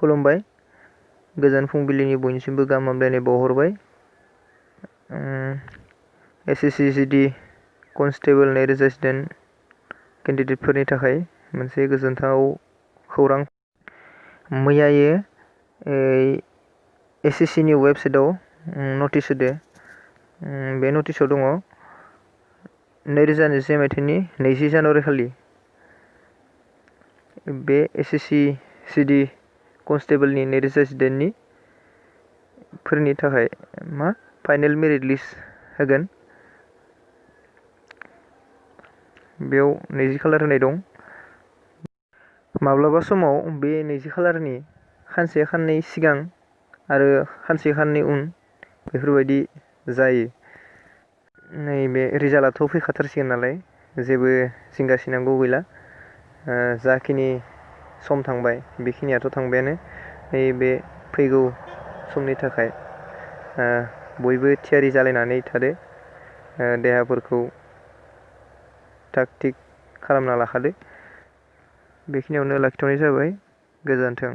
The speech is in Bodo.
खुलुमबाय। गोजोन फुंबिलिनि बयनिसिमबो गाहाम हामलायनाय बावहरबाय। SSC कनस्टेबल 2018 केन्डिडेटफोरनि थाखाय मोनसे गोजोनथाव खौरां। मैयायो SSC नि वेबसाइटआव नटिस होदो। बे नटिसआव दङ 2021 मायथाइनि 20 जानुवारि खालि बे SSC कनस्टेबलनि 2018 नि फोरनि थाखाय फाइनेल मेरिट लिस्ट होगोन। बेयाव 20 खालार होनाय दं। माब्लाबा समाव बे 20 खालारनि खानसे खाननै सिगां आरो खानसे खाननै उन बेफोरबायदि जायो। नैबे रिजाल्टआथ' फैखाथारसिगोन नालाय जेबो जिंगासिनांगौ गैला। जाखिनि सम थांबाय बेखिनियाथ' थांबायानो। बे फैगौ समनि थाखाय बयबो थियारि जालायनानै थादो। देहाफोरखौ थाग थिग खालामना लाखादो। बेखिनियावनो लाखिथ'नाय जाबाय। गोजोन्थों।